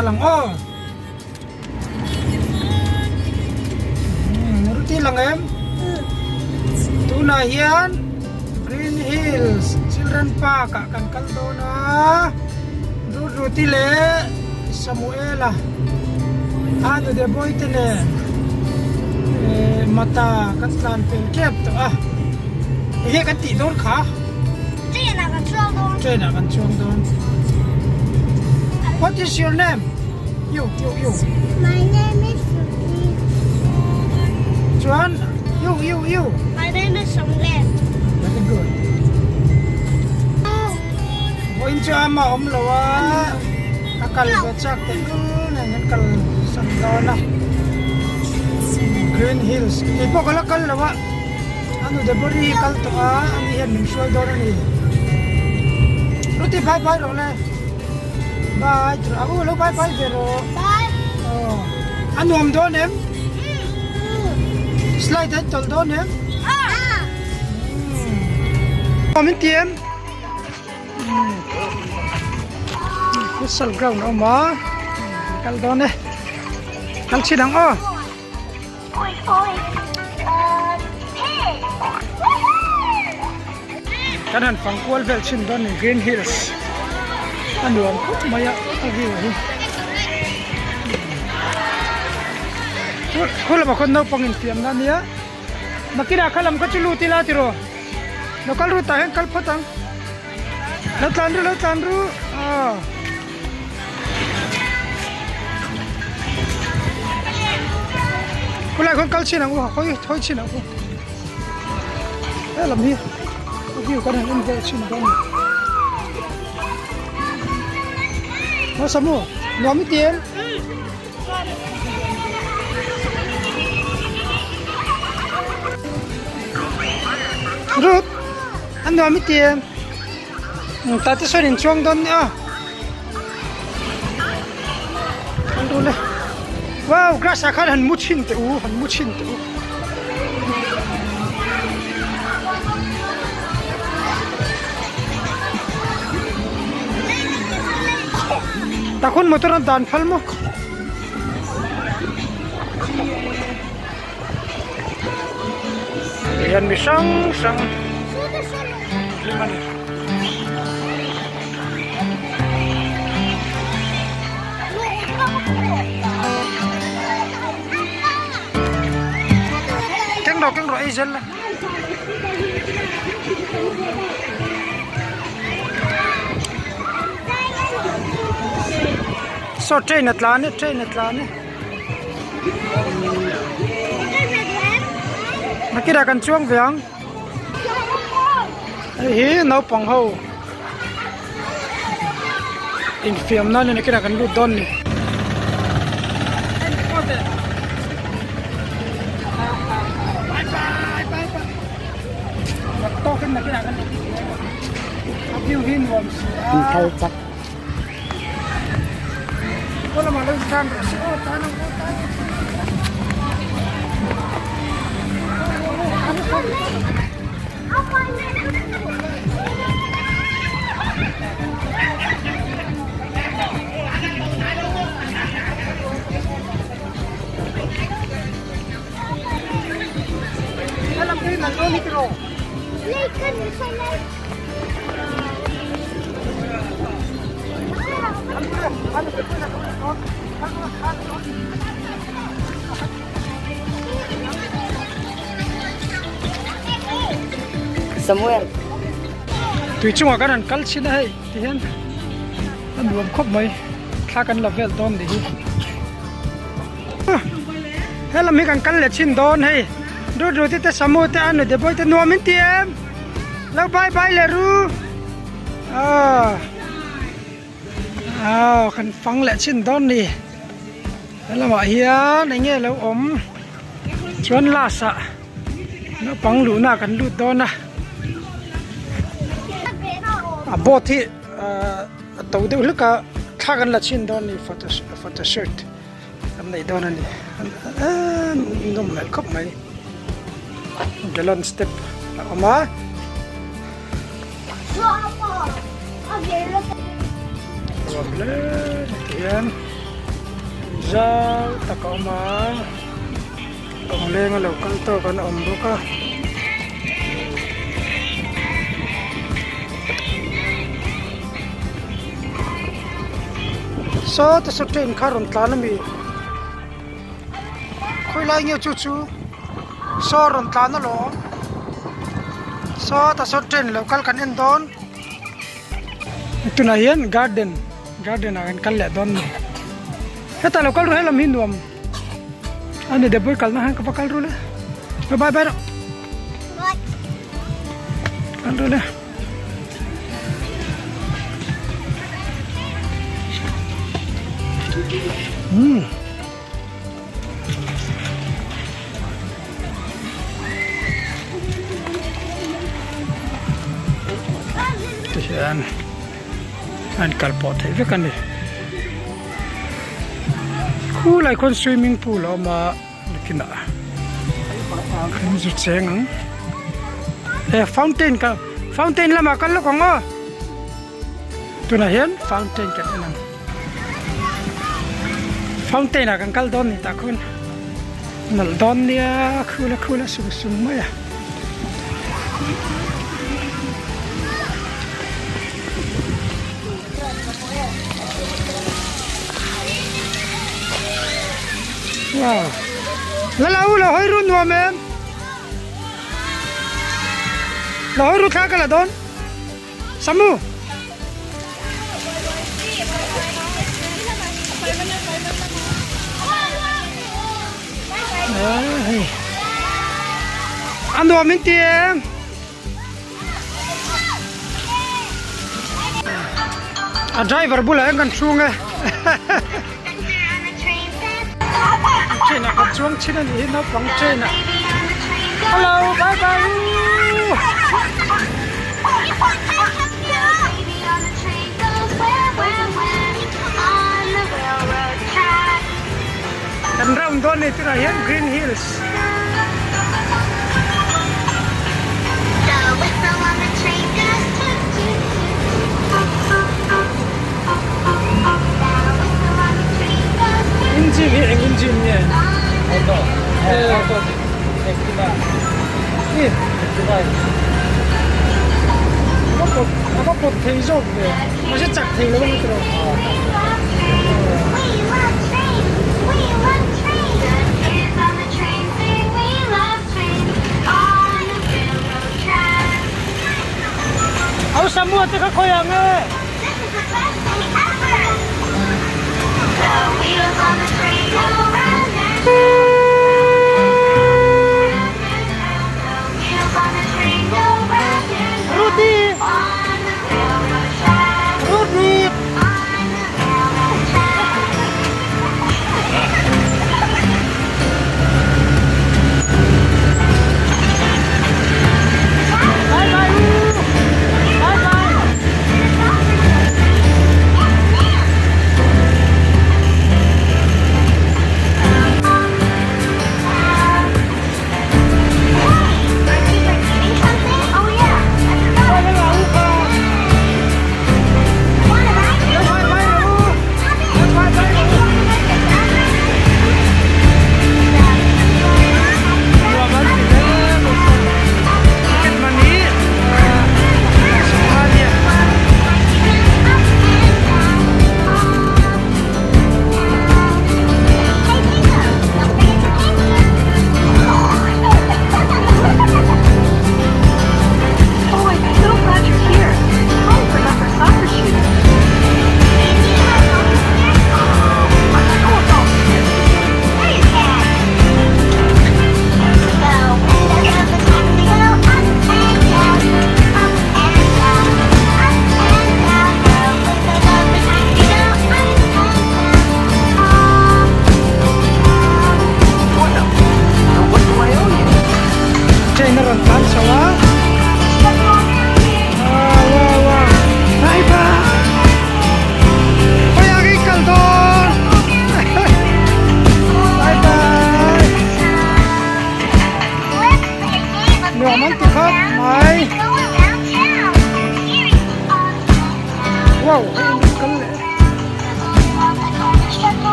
Kal ang aw. Ruti lang em? Tunah hian Green Hills Children Park ah kan kal dawn a. Ruti leh Samuela a nute bawihte nen mata kan tlan pel tep tawh a. Enge kan tih dawn kha? Train ah kan chuang dawn. Train ah kan chuang dawn. What is your name? You, you, you. My name is Ruti. Chuan, you, you, you. My name is Songlen. Very good. Vawiin chu ama awm lo a, a kal ve chak teh lul nen kan kal sak dawn a. Green Hills tih pawh ka la kal lo a. A nu Deborah hi kal tawh a, ani hian min hruai dawn a ni. Ruti bye bye rawh le. Bye tura a u lo bye bye ve rawh. Bye. Aw. A nuam dawn em? Slide a tawlh dawn em? Ah. Aw min ti em? Futsal ground a awm a. Kal dawn e. Kal chhin ang aw. Kan han fang kual vel chhin dawn ni Green Hills a nuam khawp mai a a view hi khu lamah khawn naupang infiamna a nia nakinah kha lam kha chu lut ila tiraw lo kal ru tah hian kal phawt ang lo tlan ru lo tlan ru aw. Khulai khawn kal chin ang u hawi hawi chin ang u helam hi a view kan han en vel chin dawn a ni Masamu nuam i ti em? Ruth a nuam i ti em? Tah te sawn in chuang dawn nia an rul e wow grass ah khan han mu chhin teh u han mu chhin teh u tah khawn motor a dan phal maw. Hian mi hrang hrang hlim a ni. Keng rawh keng rawh ei zel la. Saw train a tlan e train a tlan e. Nakirah kan chuang ve ang hei hi naupang ho infiam nan nakirah kan lut dawn a ni. Samuel. Tui chungah kan han kal chhin a hei ti hian a nuam khawp mai thla kan la vel dawn ni hi helam hi kan kal leh chhin dawn hei Ruth te Samu te Anu te Bawihte nuam in ti em lo bye bye leh ru aw aw kan fang leh chhin dawn ni helamah hian eng nge lo awm chuan last ah naupang luhna kan lut dawn a a boat hi ahh a to deuh hlek a thla kan la chhin dawn ni photo photo shoot. Kan neih dawn a ni nawm hmel khawp mai galon step a awm a. Nuam hle ti hian. zau tak a awm a lawng leng a lo kal tawk an awm bawk a. Sawta saw train kha rawn tlan a mi khawilai nge chu chu saw rawn tlan alawm sawta saw train lo kal kan en dawn tunah hian garden garden ah kan kal leh dawn a ni hetah lo kal ru helam hi nuam a ni debui kalna hian ka va kal ru le bye bye rawh kal ru le. Umm. Tihian a in kal pawh theih vek a ni. Khulai khawn swimming pool a awm a nakinah kan zu cheng ang. E fountain ka fountain lamah kal lawk ang aw. Tunah hian fountain kan en ang. Fountain ah kan kal dawn ni tah khawn nalh dawn nia khula khula sung sung mai a. Wow. Lala u lo hawi ru nuam em. Lo hawi ru thla ka la dawn. Samu. A nuam in ti em? A driver bulah hian kan chhung e. Train ah kan chuang thin a nih hi naupang train ah. Hello bye bye u. Kan round dawn a ni tunah hian Green Hills. Engine hi eng engine nge? Auto. Auto Activa. Activa. A va pawt a va pawt thei zawk ve. Mahse chak thei lo a ni tawh. Au Samua te kha khawi ang e. Rudy! Rudy! Bye bye u! Bye bye!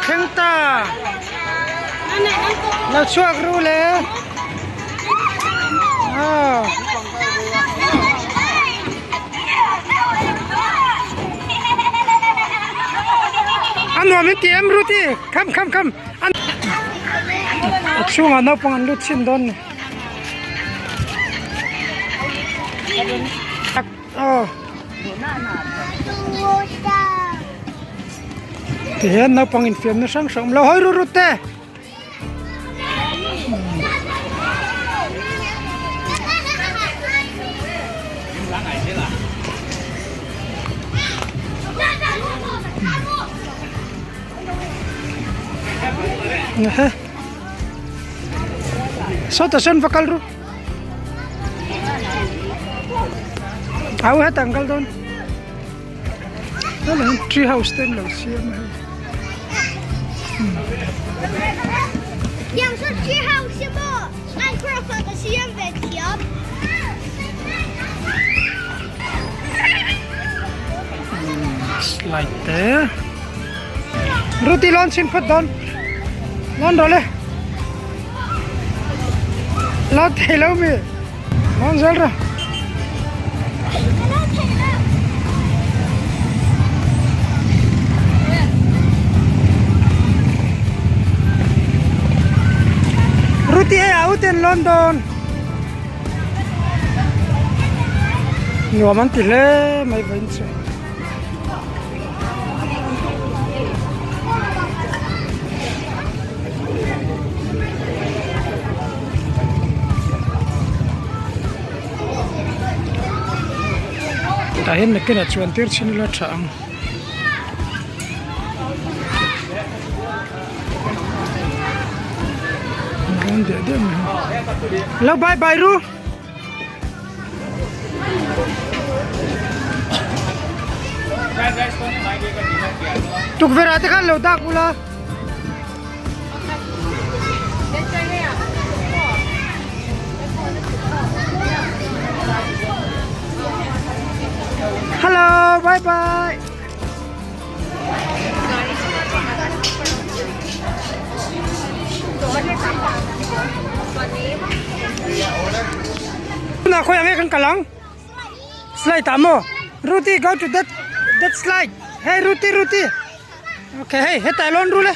thleng ta lo chhuak ru le aw a nuam in ti em Ruti kham kham kham a chhungah naupang an lut chhin dawn ni aw tihian naupang infiamna hrang hrang awm lo hawi ru rut te. Sawtah sawn va kal ru au hetah an kal dawn helai hi tree house te an lo siam a hei. Slide te Ruti lawn chhin phawt dawn lawn rawh le lawn thei lo mi lawn zel rawh Ruti hei a uten lawn dawn nuam an ti hle mai vawiin chu. Tah hian nakinah chuan tir chhin ila tha ang. Rawn deh deh mai lo bye bye ru. Tukverh ah te khan lo dak ula. Hello bye bye. Tunah khawi ang nge kan kal ang slide ah maw Ruti go to that that slide hey Ruti Ruti okay hei hetah lawn rul e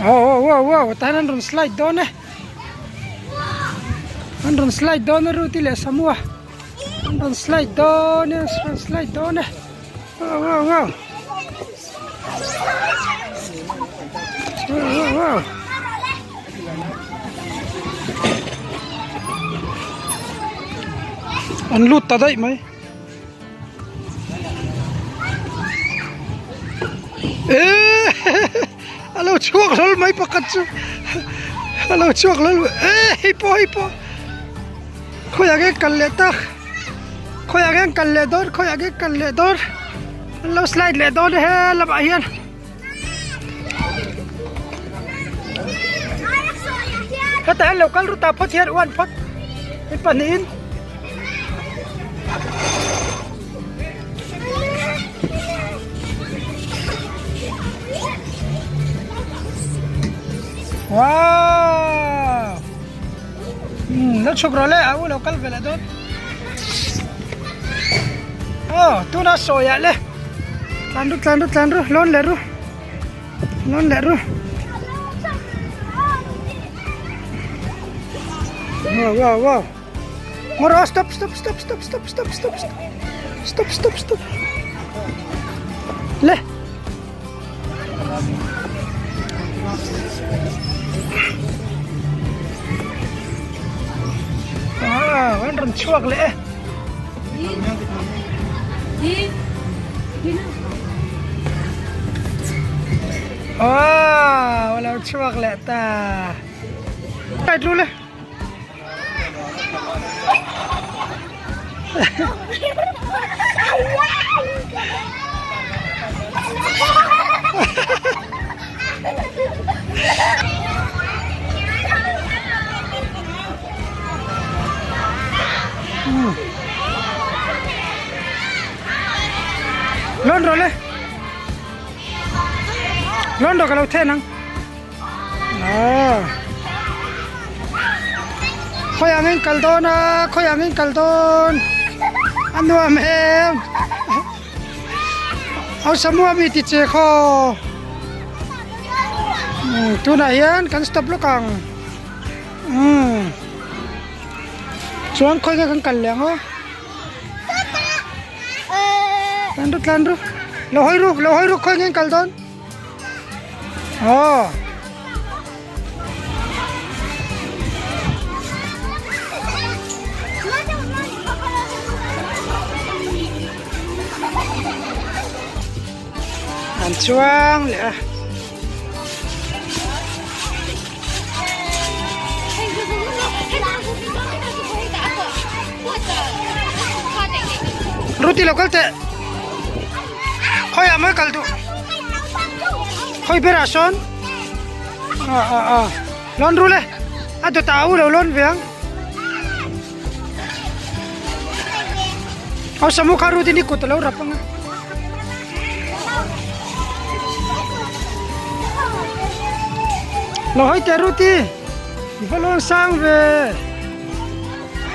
oh oh wow wow tah hian an rawn slide dawn e an rawn slide dawn e Ruti leh Samua. An rawn slide dawn e an rawn slide dawn e wow wow wow wow wow wow an lut ta daih mai eh a lo chhuak hlawl mai pakhat chu a lo chhuak hlawl eh hei pawh hei pawh. Khawiah nge kal leh tak khawiah nge kal leh dawn khawiah nge kal leh dawn an lo slide leh dawn he lamah hian hetah hian lo kal ru ta phawt hian uan phawt mi pahnihin wow Umm lo chhuk rawh le a u lo kal ve leh dawn aw tuna sawi ah le tlan ru tlan ru tlan ru lawn leh ru lawn leh ru wow wow wow ngaw rawh stop stop stop stop stop stop stop stop stop stop le. Ah, an rawn chhuak leh e. Ah, a lo chhuak leh ta. Kai tlu le. Lon rawh le. Lawn rawh ka lo then ang. Aw. Khawi angin kal dawn a, khawi angin kal dawn. A nuam em. Au Samua mi ti che khaw. Tunah hian kan stop lawk ang. Umm. Chuan khawi nge kan kal leh ang aw. Tlan ru tlan ru. Lo hawi ru lo hawi ru khawi nge an kal dawn. Aw. An chuang leh a. Ruti lo kal teh khawiah mawi kal duh khawi berah sawn ah ah ah lawn rul e a dawtah a u lo lawn ve ang aw samu kha Ruti ni kut a lo rap ang a. Lo hawi teh Ruti i va lawn sang ve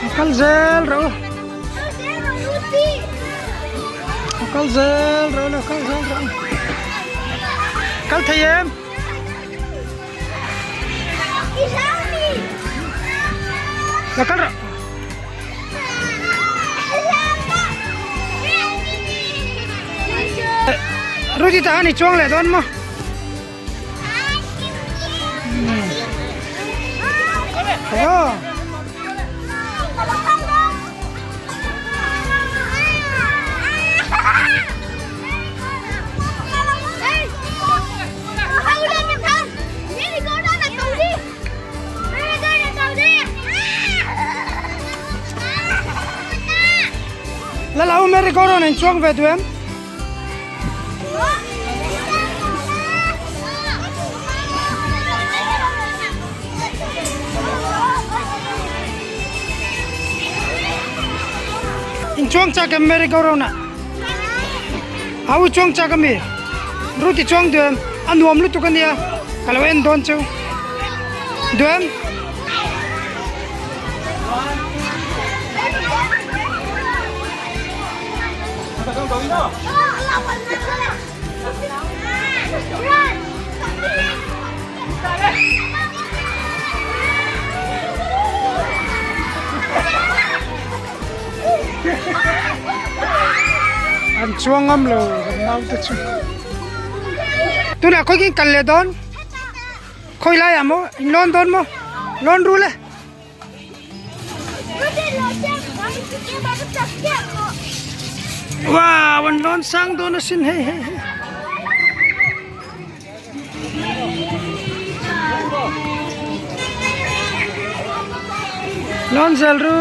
a kal zel rawh u a kal zel rawh u lo kal zel rawh u kal thei em lo kal rawh. Ruti tah a ni chuang leh dawn maw? Aw. La lau merry go round an chuang ve duh em? In chuang chak em merry go round ah? Au chuang chak ami? Ruti chuang duh em? A nuam lutuk ania ka lo en dawn chu. Duh em? An chuang ngam lo kan naute chu. Tunah khawi kin kal leh dawn? Khawi laiah maw? In lawn dawn maw? Lawn rul e. Wow, an lawn sang dawn asin hei hei hei. Lawn zel ru.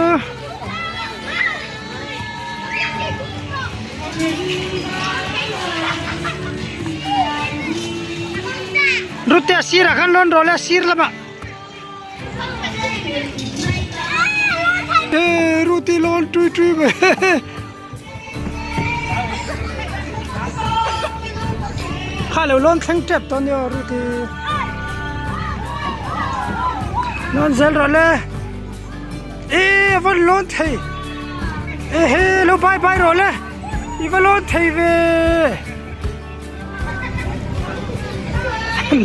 Rute a sirah khan lawn rawh le a sir lamah. He Ruti lawn tui tui mai. Kha lo lawn thleng tep tawh nia Ruti. Lawn zel rawh le. E a van lawn thei. E he lo bye bye rawh le. I va lawn thei ve.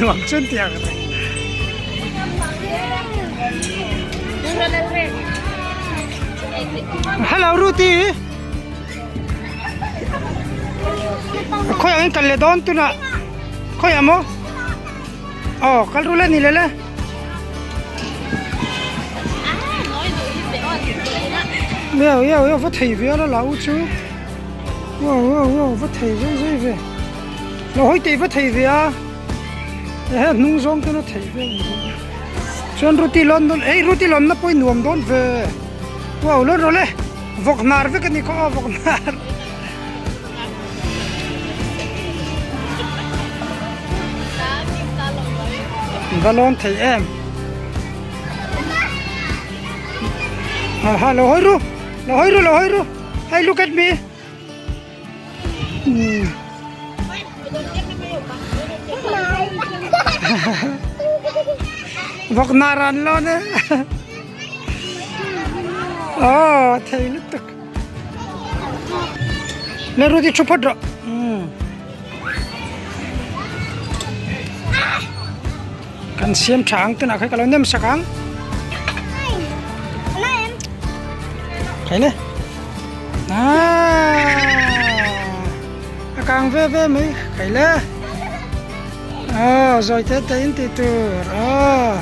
Nuam chuan tiang a Hello Ruti. Khoi ang kal le dawn tuna. Khoi amo. Oh, kal ru le ni le le. Yo yo yo va thei ve la la u chu. Wow wow wow va thei zai zai ve. Lo hawi tei va thei ve a. Ehe hnung zawng ten a thei ve ang chu. Chuan Ruti lawn dawn ei Ruti lawn na pawh i nuam dawn ve. Wow lawn rawh le. Vawk hnar vek a ni khaw a vawk hnar. Va lawn thei em. Ha lo hawi ru. Lo hawi ru lo hawi ru. Hey look at me. Vawk nar an lawn e. Aw thei lutuk. Le Rudy thu phawt rawh. Kan siam tha ang tunah khan ka lo nem sak ang. Thei le. A kang ve ve mai thei le. Aw zawi te te in tih tur aw.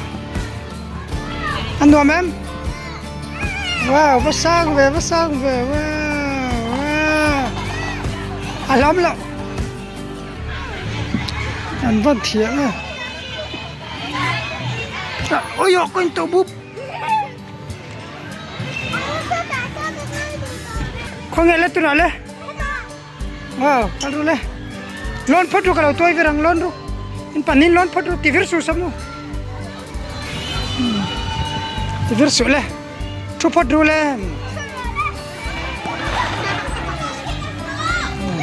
A nuam em? Wow va sang ve va sang ve wow wow. A hlam loh. An van thiam e. Ôi dồi, con tàu búp. Không nghe lên tôi nói lên. Wow, kal ru le. Lon phot ru kalau tuai virang lon ru. In panin lon phot ru tivir su samu. Tivir su le. Thu phot ru le.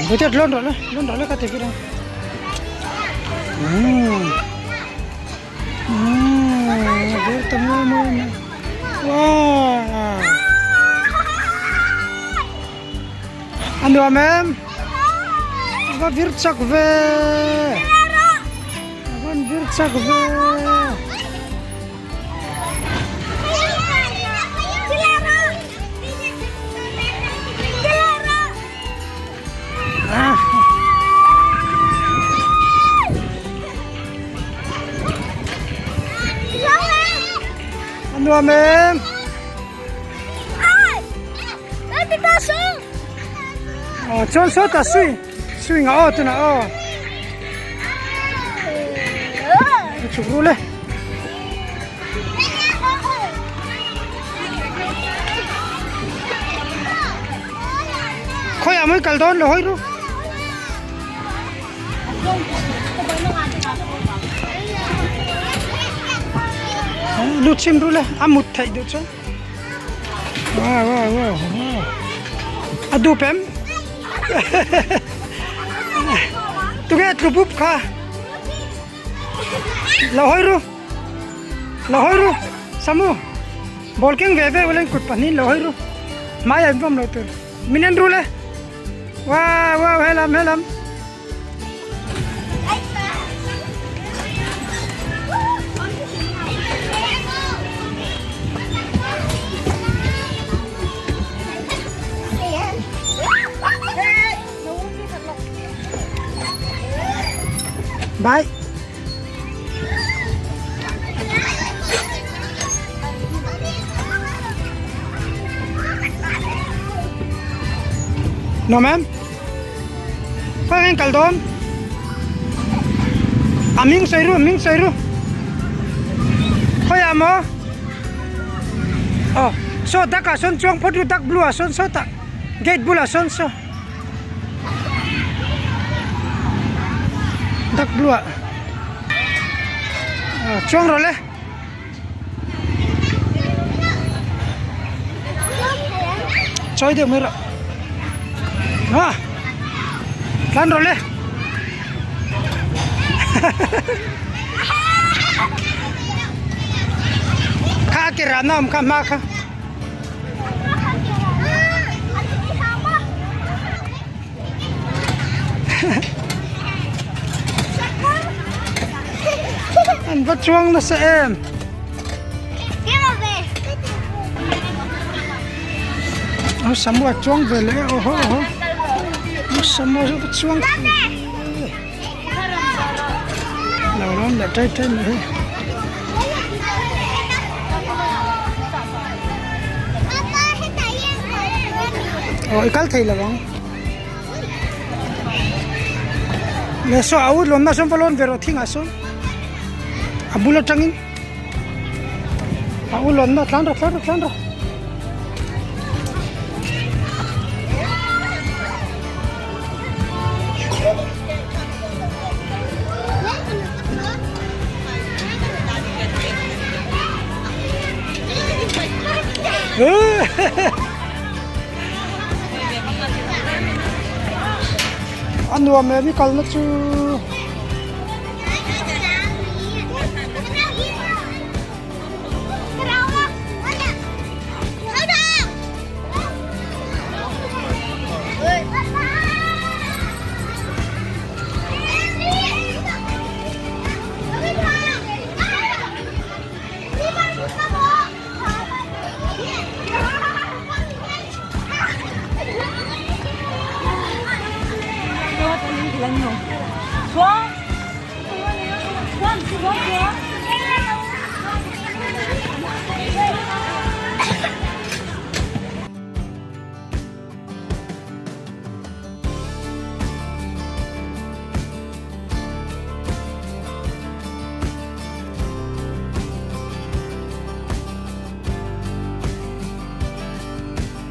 Butet lon ro le, lon ro le ka tivir ang. Wow. A nuam em? A va vir chak ve. A van vir chak ve. A nuam em? Aw chuan sawtah swing swing ah aw tunah aw a chhuk rul e. Khawiah mawi kal dawn lo hawi ru. Lut chim ru le a mut theih duh chuan. Wow wow wow wow. A dup em? Tunge tlu bup kha. Lo hawi ru. Lo hawi ru. Samu. Ball keng ve ve ulen kut pahnih lo hawi ru. Hmai an vawm lo tur. Min en ru le. Wow wow helam helam. Bye. No ma'am. Khawi ang kal dawn? A hming sawi ru, a hming sawi ru. Khawiah maw? Aw, saw dak ah sawn chuang phawt ru, dak blue ah sawn sawtah gate bulah sawn saw. Dak blue ah chuang rawh le. Chawi deuh mai rawh ha tlan rawh le kha a ke rah na awm kha hma kha. An va chuang nasa em. Aw Samu a chuang ve leh aw haw haw. Aw Samu a va chuang lo lawm leh tai tai mai hei. Aw i kal thei lo ang. Le saw a ut lawmna sawn va lawn ve rawh thingah sawn a bul atangin a u lawmna tlan rawh tlan rawh tlan rawh. A nuam em i kalna chu.